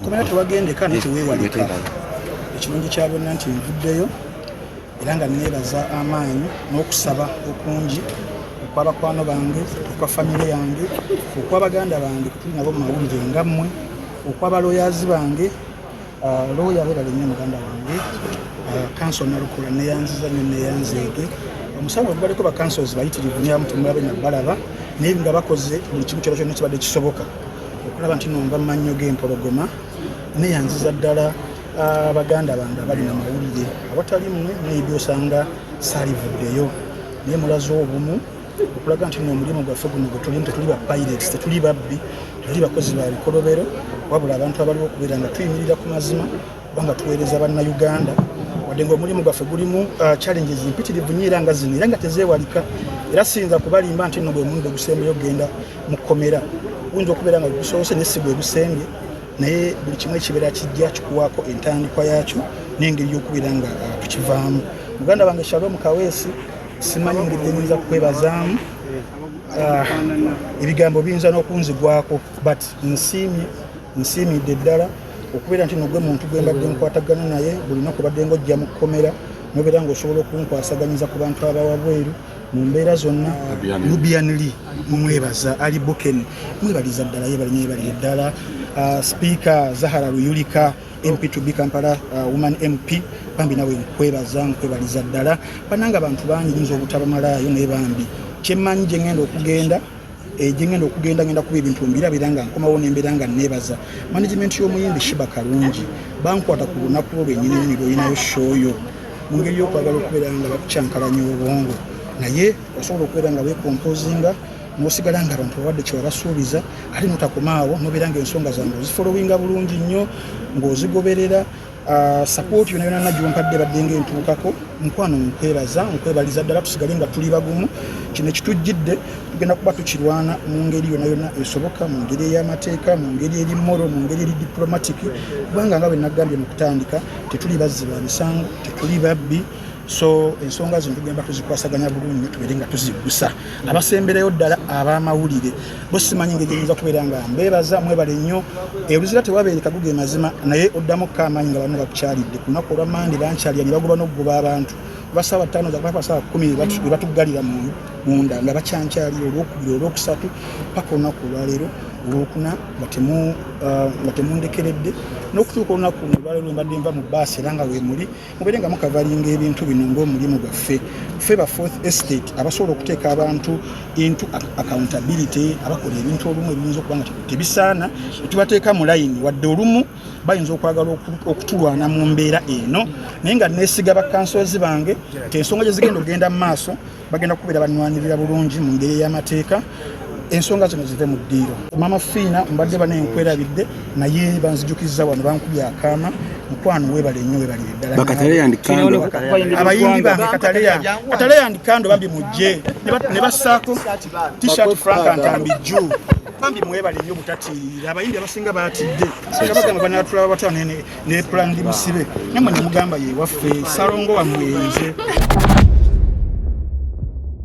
Mukomera tewagendeka naye teweewalika. Ekirungi kya byonna nti nvuddeyo era nga neebaza amaanyi n'okusaba okungi okwabakwano bange, okwa famire yange, okwabaganda bange tuli nabo mu mawulire nga mmwe, okwabaloyazi bange. Looya webale nnyo muganda wange kanso Nalukola, neyanziza nnyo, neyanzeege. Omusango gubaliko ba counsels bayitirivu nyo, abamu temulabe nabalaba, naye nga bakoze buli kimu kyona kyonna kibadde kisoboka okulaba nti nonva mu mannyo g'empologoma. Neyanziza ddala baganda bange abali mu mawulire. Awatali mmwe maybe osanga saalivuddeyo, naye mulaze obumu okulaga nti no omulimu gwaffe guno gwe tulimu tetuli ba pirates, tetuli babbi, tetuli bakozi ba bikolobero, wabula abantu abaliwo okubeera nga tuyimirira ku mazima, kubanga tuweereza Bannayuganda. Wadde nga omulimu gwaffe gulimu challenges mpitirivu nnyo era nga zino era nga tezeewalika, era siyinza kubalimba nti nno gwe mulundi ogusembeyo okugenda mu kkomera. Guyinza okubeera nga gusoose naye si gwe gusembye, naye buli kimu ekibeera kijja kikuwaako entandikwa yakyo n'engeri y'okubeera nga tukivaamu. Muganda wange Shalom Kaweesi, simanyi ngeri gyenyinza kukwebazaamu, ebigambo biyinza n'okunzigwako, but nsiimye, nsiimidde ddala okubeera nti nogwe muntu gwe mbadde nkwatagana naye buli lunaku. Badde ng'ojja mu kkomera nobeera ng'osobola okunkwasaganyiza ku bantu abawabweru mu mbeera zonna. Nubian Lee mumwebaza, Ali Buken mwebaliza ddala, yebali nyebalire ddala. Speaker Zahara Luyulika, MP to be Kampala Woman MP, bambi nawe nkwebaza, nkwebaliza ddala. Bananga abantu bangi nyinza obutabamalaayo, naye bambi kyemmanyi gye ngenda okugenda, gye ngenda okugenda, ngenda kuba ebintu mbirabira nga nkomawo nembeera nga neebaza management y'omuyimbi Sheebah Karungi. Bankwata ku lunaku lwo lwennyini nyini lwolinayo show yo mu ngeri y'okwagala okubeera nga bakukyankalanya obwongo, naye osobola okubeera nga weekompozinga n'osigala nga abantu bawadde kyewabasuubiza, ate notakomaawo nobeera nga ensonga zange ozifollowinga bulungi nnyo ng'ozigoberera. Support yona yona nagyompadde badde nga entuukako. Mukwano, nkwebaza, nkwebaliza ddala. Tusigale nga tuli bagumu. Kino ekitujjidde tugenda kuba tukirwana mu ngeri yona yona esoboka, mu ngeri ey'amateeka, mu ngeri eri moral, mu ngeri eri diplomatic, kubanga nga bwe nagambye mu kutandika, tetuli bazzi ba misango, tetuli babbi. So ensonga zino tugenda tuzikwasaganya bulungi nnyo, tubeere nga tuziggusa. Abasembereyo ddala ab'amawulire bo simanyi ngeri gyenyinza kubeera nga mbeebaza. Mwebale nnyo. Eruzira tewabeereka guge mazima, naye oddamu ko amaanyi nga banno bakukyalidde ku lunaku olwa Mande. Bankyalira ne bagoba n'okugoba abantu oba saawa 5 zakuba saawa 10 ne batuggalira munda nga bakyankyalira Olwokubiri, Olwokusatu, paka olunaku olwaleero Olwokuna nga temundekeredde n'okutuuka olunaku olwaleero lwe mbadde nva mu baasi era nga weemuli. Mubeere nga mukavalinga ebintu bino ng'omulimu gwaffe ffe ba fourth estate abasobola okuteeka abantu into accountability, abakola ebintu olumu ebiyinza okuba nga tebisaana, tetubateeka mu layini, wadde olumu bayinza okwagala okutulwana mu mbeera eno, naye nga neesiga bakansozi bange nti ensonga gye zigenda okugenda mu maaso bagenda kubeera banwanirira bulungi mu ngeri ey'amateeka, ensonga zino zive mu ddiiro. Mama Fiina, mbadde bane nkwerabidde, naye banzijukizza wano, bankubye akaama. Mukwano, weebale nnyo, weebalire ddala. Abayimbi bange Kataleya and Kando, bambi mujje ne bassaako T-shirt Frank Ntambi jju. Bambi mwebale nnyo butatiirira. Abayimbi abasinga batidde nga bagamba banatulaba batya ne plan musibe, namwe ne mugamba ye waffe Salongo wammwe nze.